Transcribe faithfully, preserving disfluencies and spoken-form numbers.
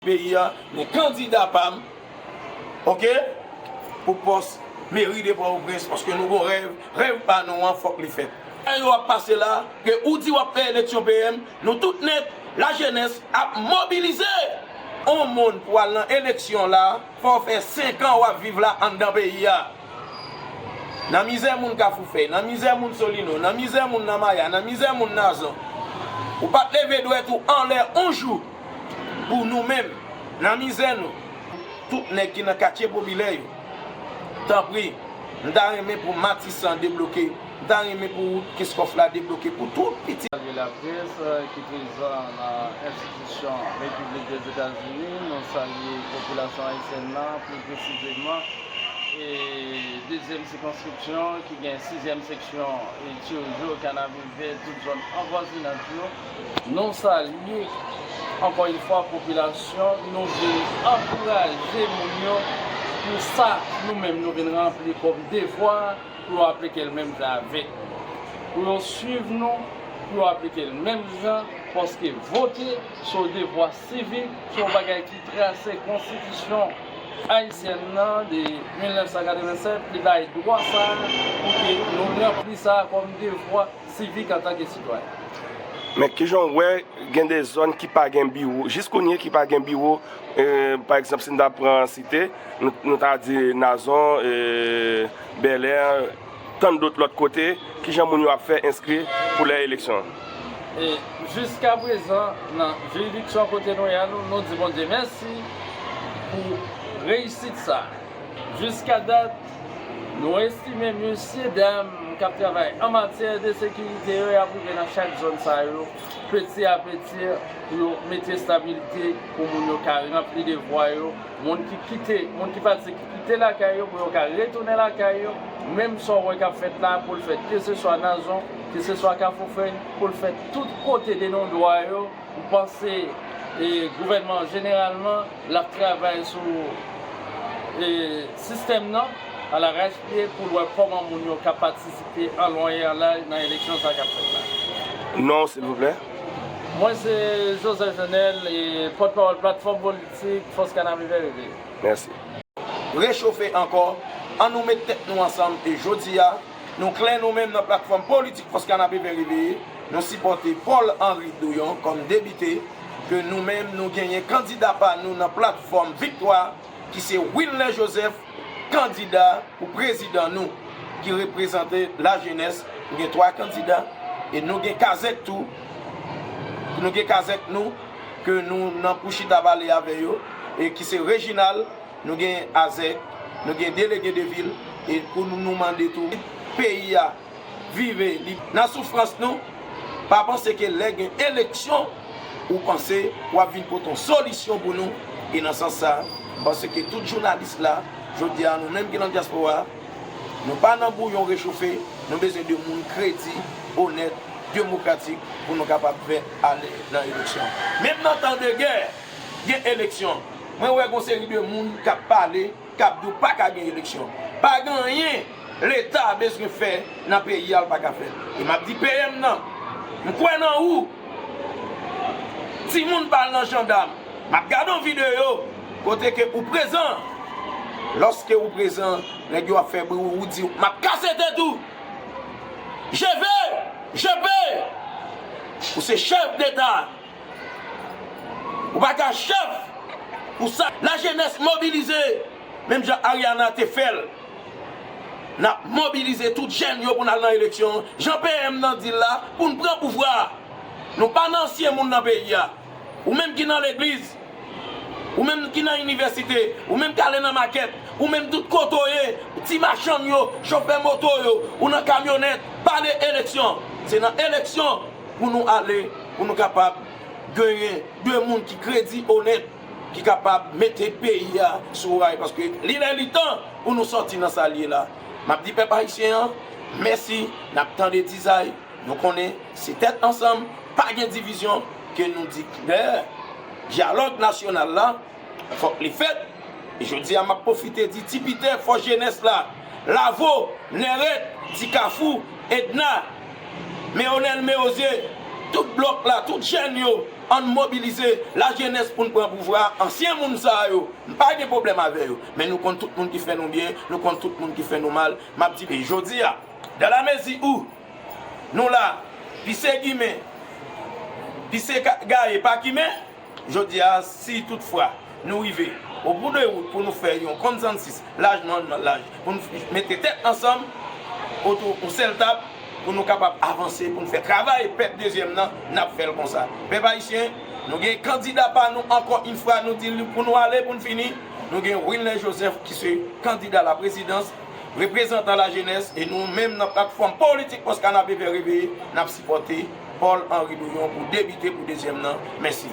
peyi a, men kandida pa m, oke, pou pòs meri de Pòtoprens, paske nou gon rèv, rèv pa nou an fòk li fèt. Sa yo ap pase la, ke ou di w ap fè eleksyon P M, nou tout nèt, lajenès ap mobilize. On moun pou al nan eleksyon la, fò w fè senk an w ap viv la anndan peyi a. Nan mizè moun Kafou Fèy, nan mizè moun Solino, nan mizè moun nan Maya, nan mizè moun Nazon. Ou pa t leve dwèt ou anlè on jou pou nou menm, nan mizè nou. Tout nèg ki nan katye popilè yo, tanpri, m ta renmen pou Matisan debloke, m ta renmen pou wout Kenskòf la debloke pou tout pitit. Salye laprès, euh, ki prezan nan enstitisyon Repiblik Dèzetazini. Nou salye popilasyon ayisyèn nan, pli presizeman, e dezyèm sikonskripsyon ki gen sizyèm seksyon e Tiyojo, Kanapevè, tout zòn anvwazinaj yo. Nou salye ankò yon fwa popilasyon, nou vin ankouraje moun yo pou sa nou menm nou vin ranpli kòm devwa, pou yo aplike l menm jan avèk nou, pou yo swiv nou, pou yo aplike l menm jan, paske vote se yon devwa sivik, se yon bagay ki trase konstitisyon ayisyèn nan de mil nèf san katrevennsèt, li bay dwa sa a pou ke nou ranpli sa a kòm devwa sivik antanke sitwayen. Men kijan w wè gen de zòn ki pa gen biwo, jis kounye ki pa gen biwo, e, pa egzanp, si n ta pran site, nou, nou ta di Nazon, e, Bèlè, tann dòt lòt kote, kijan moun yo ap fè enskri pou lè eleksyon? E jiska prezan, nan jiridiksyon kote nou ye a, nou, nou di Bondye mèsi pou reyisit sa a. Jiska dat, nou estime mesye dam k ap travay an matyè de sekirite yo, y ap rive nan chak zòn sa yo, peti a peti, pou yo mete estabilite, pou moun yo ka ranpli devwa yo, moun ki kite, moun ki pati, ki kite lakay yo, pou yo ka retounen lakay yo, menm sa w wè k ap fèt la, pou l fèt, keseswa Nazon, keseswa Kafou Fèy, pou l fèt tout kote de non dwa yo, m panse, e, gouvènman an jeneralman, l ap travay sou, e, sistèm nan alarachpye pou l wè kòman moun yo ka patisipe an lon e an laj nan eleksyon sa k ap fèt la. Non, silvouplè. Mwen se Joseph Jeanel, e, pòtpawòl platfòm politik Fòs Kanapevè Reveye. Mèsi. Rechofe ankò, ann nou met tèt nou ansanm e jodi a, nou klè nou menm nan platfòm politik Fòs Kanapevè Reveye, nou sipòte Paul Henri Douyon kòm depite, ke nou menm nou genyen kandida pa nou nan platfòm Viktwa, ki se Wilner Joseph, kandida pou prezidan nou, ki reprezante lajenès. Nou gen twa kandida, e nou gen kazèk tou, nou gen kazèk nou, ke nou nan pou chita pale avè yo, e ki se Reginald, nou gen Azèk, nou gen delege de vil, e pou nou, nou mande tou, peyi a vive li nan soufrans nou, pa panse ke lè gen eleksyon, ou panse w ap vin pote yon solisyon pou nou, e nan sans sa, m panse ke tout jounalis la, jodi a, nou menm ki nan dyaspora, nou pa nan bouyon rechofe, nou bezwen de moun kredi, onèt, demokratik, pou nou kapab fè ale nan eleksyon. Menm nan tan de gè, gen eleksyon. Mwen wè gon seri de moun k ap pale, k ap di w pa ka gen eleksyon. Pa gen anyen Leta bezwen fè nan peyi a, l pa ka fè. E m ap di P M nan, m kwè nan ou. Timoun pa al nan jandam. M ap gade yon videyo kote ke ou prezan. Lòske ou prezan, nèg yo ap fè bri, ou, ou di, "M ap kase tèt ou." Je veux, je peux. Ou se chèf deta. Ou pa ka chèf pou sa. Lajenès mobilize, menm jan Ariana te fè l. N ap mobilize tout jèn yo pou n al nan eleksyon. Jan P M nan di l la, pou n pran pouvwa a. Nou pa nan ansyen moun nan peyi a. Ou menm ki nan legliz, ou menm ki nan inivèsite, ou menm k ale nan makèt, ou menm tout kote w ye, ti machann yo, chofè moto yo, ou nan kamyonèt, pale eleksyon. Se nan eleksyon pou nou ale, pou nou kapab genyen de moun ki kredi, onèt, ki kapab mete peyi a sou ray, paske li lè li tan pou nou sòti nan sa l ye la. M ap di pèp ayisyen an, mèsi, n ap tande dizay, nou konnen se tèt ansanm, pa gen divizyon, ke nou di klè, dyalòg nasyonal la, fòk li fèt. E jodi a, m ap pwofite di Ti Pitè, fòs jenès la, Lavo, Nèrèt, Ti Kafou, Edna, Meyonèl, Meyozye, tout blòk la, tout jèn yo, Ann mobilize lajenès pou n pran pouvwa. Ansyen moun sa yo, m pa gen pwoblèm avè yo, men nou konn tout moun ki fè nou byen, nou konn tout moun ki fè nou mal. M ap di, e jodi a, dans la mesure où nou la, pise gimen, pise ka- gaye pa kimen, jodi a, si toutfwa nou rive o bout de wout pou nou fè yon konsansis laj nan laj, pou nou mete tèt ansanm otou yon sèl tab, pou nou kapab avanse, pou nou fè travay pèp dezyèm nan, n ap fè l konsa. Pèp ayisyen, nou gen kandida pa nou, ankò yon fwa, nou di l pou nou ale, pou n fini. Nou gen Wilner Joseph ki se kandida la prezidans, reprezantan lajenès, e nou menm nan platfòm politik Pòs Kanapevè Reveye, n ap sipòte Paul Henri Douyon pou depite pou dezyèm nan. Mèsi.